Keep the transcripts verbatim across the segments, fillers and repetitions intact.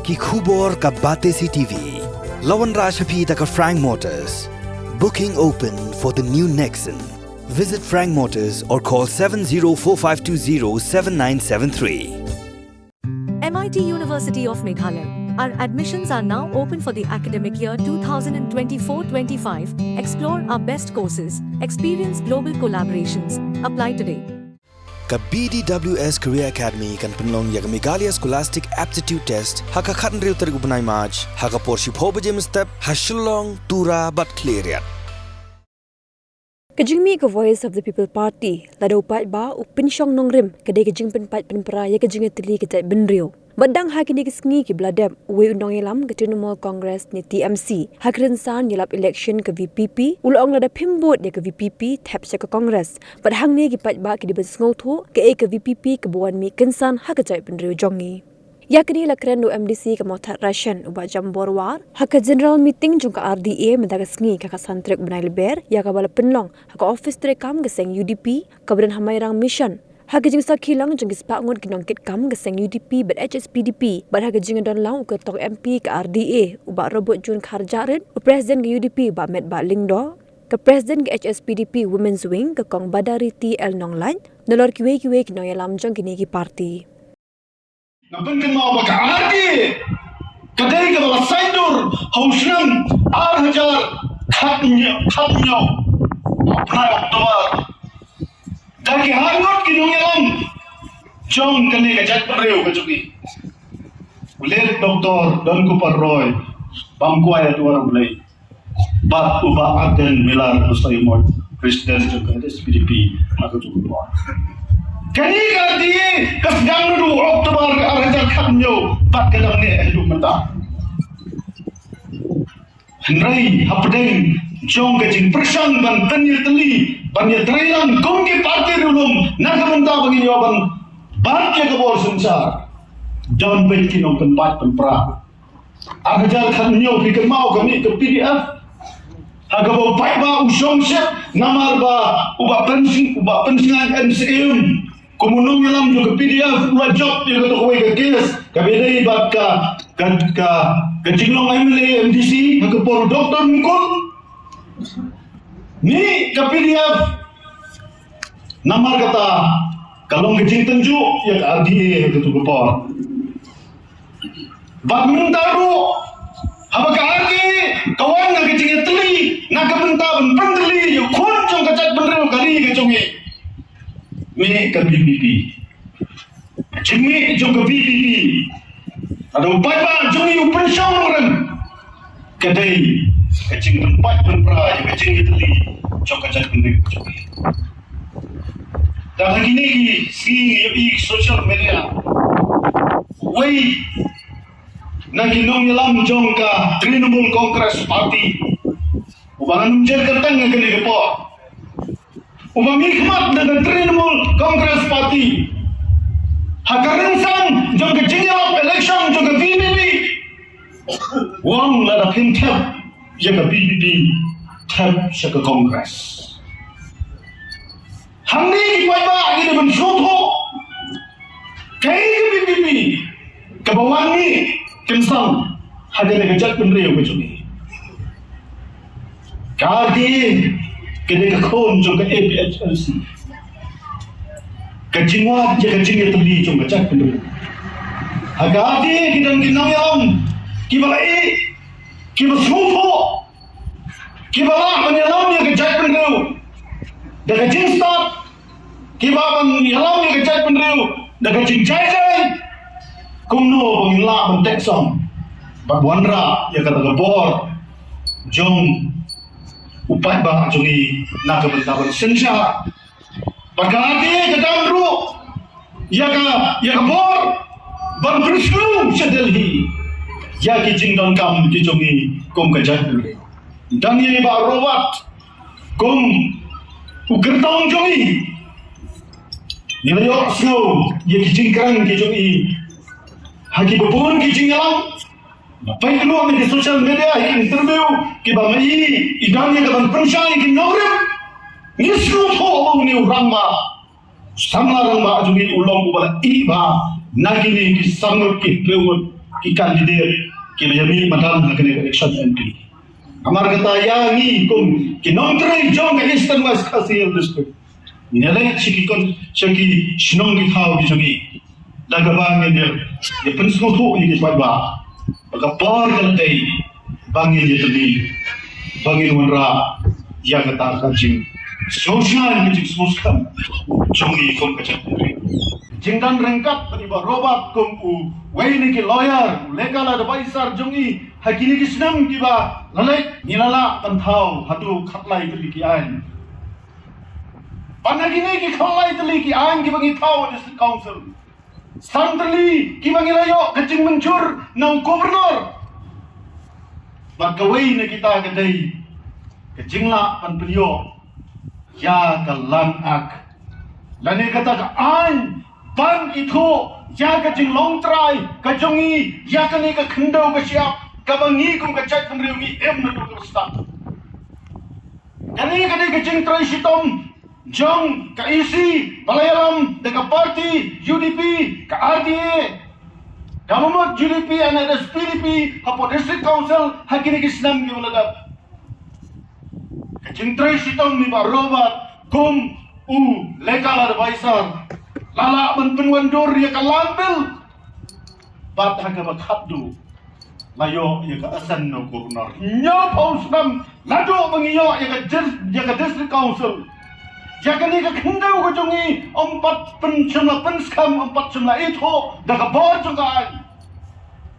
Ki khubor ka Batesi T V. La wanrah sha phi da ka Frank Motors. Booking open for the new Nexon. Visit Frank Motors or call seven zero four five two zero seven nine seven three. M I T University of Meghalaya. Our admissions are now open for the academic year twenty twenty-four twenty-five. Explore our best courses, experience global collaborations. Apply today. Ka B D W S Career Academy kan pynlong ïa ka Meghalaya Scholastic Aptitude Test ha ka khathynriew tarik u bnai March ha ka por shiphew baje mynstep ha Shillong, Tura bad Khliehriat. Ka jingmih ka Voice of the People Party, lada u paidbah u pynshong nongrim, ka dei ka jingpynpait pynpra ïa ka jingïatylli ka jaitbynriew. Bad dang ha kine ki sngi kiba la dep, uwei u nongïalam ka Trinamool Congress ne T M C ha ka rynsan ïalap election ka V P P, u la ong lada phim bud ïa ka V P P, thep sha ka Congress. Bad hangne ki paidbah ki dei ban sngewthuh kaei ka V P P kaba wan mih kynsan ha ka jaitbynriew jong ngi. Ïa kane la kren da u M D C ka Mawthadraishan, u Bah Jambor War, ha ka General Meeting jong ka R D A mynta ka sngi, ka khatsan tarik bnai Lber, ïa kaba la pynlong ha ka ophis treikam ka seng U D P kaba don ha Mairang Mission. Ha ka jingsakhi lang jong ki spah ngut ki nongkitkam ka seng U D P bad H S P D P, bad ha ka jingdon lang u kyrtong M P ka R D A, u Bah Robert June Kharjahrit, u President ka U D P, Bah Metbah Lyngdoh, ka President ka H S P D P Women's Wing, ka Kong Badariti L Nonglait, nalor kiwei kiwei ki nongïalam jong kine ki party. Nga pynkynmaw ba ka R D A ka dei kaba la saiñdur ha u snem ar hajar khathynñiew, khathynñiew, ha u bnai October. Da ki ar ngut ki nongïalam jong kane ka jaitbynriew ka jong ngi, u late Doctor Donkupar Roy, bam kwai ha duwar U Blei, bad u Bah Ardent Miller Basaiawmoit, President jong ka H S P D P, ha kajuh ka por. Kane ka R D A ka sdang naduh October ar hajar khathynñiew bad ka dang neh haduh mynta. Hynrei hapdeng jong ka jingpyrshang ban pynïatylli, ban ïatreilang kum ki party riewlum na ka bynta ba ngin ïoh ban bat ïa ka bor synshar, don beit ki nongpynpait pynpra. Ar hajar khathynñiew phi kynmaw ka mih ka P D F ha kaba u paidbah u shong shet namar ba u Bah Pynsng-, u Bah Pynsngaid N Syiem, kum u nongïalam jong ka P D F, u la jop ïa kato kawei ka case kaba ïadei bad ka, ka, ka, ka jinglong M L A M D C ha ka por u Doctor Yngkun. Mih ka P D F namar kata ka long ka jingtynjuh ïa ka R D A ha kato ka por. Bad mynta ruh haba ka R D A ka wan na ka jingïatylli na ka bynta ban pyntylli ïa u khun jong ka jaitbynriew ka ri ka jong ngi, mih ka V P P. Jingmih jong ka V P P, lada u paidbah jong ngi u pynshong nongrim, ka dei ka jingpynpait pynpra ïa ka jingïatylli jong ka jaitbynriew jong ngi. Te ha kine ki sngi ngi ïohi social media, uwei na ki nongïalam jong ka Trinamool Congress Party, uba ngan ym jer kyrteng ha kane ka por, uba mihkhmat na ka Trinamool Congress Party, ha ka rynsan jong ka jingïalap election jong ka V P P, u ong lada phim thep ïa ka V P P, thep sha ka Congress. Hangne ki paidbah ngi dei ban sngewthuh kaei ka V P P kaba wan mih kynsan ha kane ka jaitbynriew ka jong ngi. Ka R D A ka dei ka khun jong ka A P H L C. Ka jingwad ïa ka jingïatylli jong ka jaitbynriew. Ha ka R D A ki don ki nongïalam kiba la ïeh, kiba sngewthuh, kiba lah ban ïalam ïa ka jaitbynriew da ka jingstad, kiba lah ban ïalam ïa ka jaitbynriew da ka jingjai jai. Kumno ba ngin lah ban teh song bad wanrah ïa kata ka bor jong u paidbah jong ngi na ka bynta ban synshar. Bad ka R D A ka don ruh ïa ka, ïa ka bor ban pynsngew sha Delhi ïa ki jingdonkam ki jong ngi kum ka jaitbynriew. Don ïa i Bah Robert kum u kyrtong jong ngi. Ngi la ïohsngew ïa ki jingkren ki jong ngi ha kiba bun ki jingïalang. Peit ruh na ki social media, ha ki interview kiba ma i, i don ïa ka ban pynshai ïa ki nongrim. Ngi sngewthuh ba une u rangbah, samla rangbah jong ngi u long uba la ïeh bha na kine ki san ngut ki hynriew ngut ki candidate kiba ïa mih madan ha kane ka election M P. Namar kata ïa ngi kum ki nongtrei jong ka Eastern West Khasi Hills District, ngi leit sha ki kon, sha ki shnong ki thaw ki jong ngi, da kaba ngin ïa, ïa pynsngewthuh ïa ki paidbah ba ka por ka la dei ba ngin ïatylli, ba ngin wanrah ïa kata ka jingsngewsih, ka jingsngewskhem jong ngi kum ka jaitbynriew. Jingdon ryngkat bad i Bah Robert kum uwei na ki lawyer, u legal advisor jong ngi ha kine ki snem kiba la leit, ngi la lah ban thaw haduh khatlai tylli ki aiñ. Bad na kine ki khatlai tylli ki aiñ kiba ngi thaw ha District Council, san tylli kiba ngi la ïoh ka jingmynjur na u Governor. Bad kawei na kita ka dei ka jinglah ban pynïoh ïa ka Land Act, lane kata ka aiñ ban ithuh ïa ka jinglong trai ka jong ngi ïa kane ka khyndew ka shyiap kaba ngi kum ka jaitbynriew ngi im naduh kaba stad. Kane ka dei ka jingtrei shitom jong ka E C ba la ïalam da ka party U D P, ka R D A, ka mut U D P and S P D P hapoh District Council ha kine ki snem kiba la dep. Ka jingtrei shitom i Bah Robert kum u legal advisor la lah ban pynwandur ïa ka Land Bill. Bad ha kaba khatduh la ïoh ïa ka ascent na u Governor. Hynñiewphew snem naduh ba ngi ïoh ïa ka dis-, ïa ka District Council, ïa kane ka khyndew ka jong ngi ym pat pynshym la pynskhem, ym pat shym la ithuh da ka bor jong ka aiñ.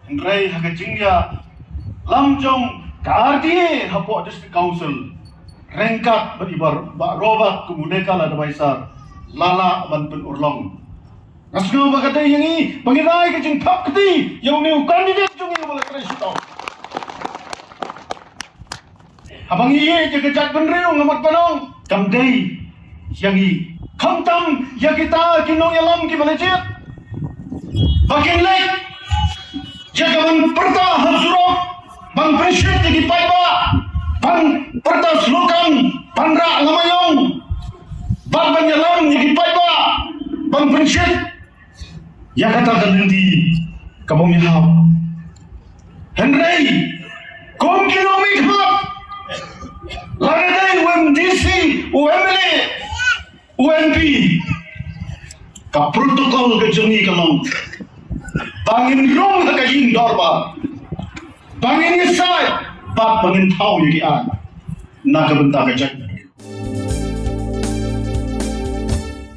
Hynrei ha ka jingïalam jong ka R D A hapoh District Council, ryngkat bad i Bah, Bah Robert kum u legal advisor, la lah ban pynurlong. Nga sngew ba ka dei ïa ngi ba ngin ai ka jingthap kti ïa une u candidate jong ngi uba la trei shitom. Haba ngi ïeit ïa ka jaitbynriew, nga mut ban ong, kam dei ïa ngi, khamtam ïa kita ki nongïalam kiba la jied ba kin leit ïa ka ban pyrta ha surok, ban pynshit ïa ki paidbah, ban pyrta slogan, ban rah lama ïong, bad ban ïalam ïa ki paidbah, ban pynshit ïa kata ka lynti kaba ym ïahap. Hynrei kum ki nongmihkhmat, lada dei u M D C, u M L A, u M P, ka protocol ka jong ngi ka long ba ngin rung ha ka ïing dorbar, ba ngin ïasaid bad ba ngin thaw ïa ki aiñ na ka bynta ka jait.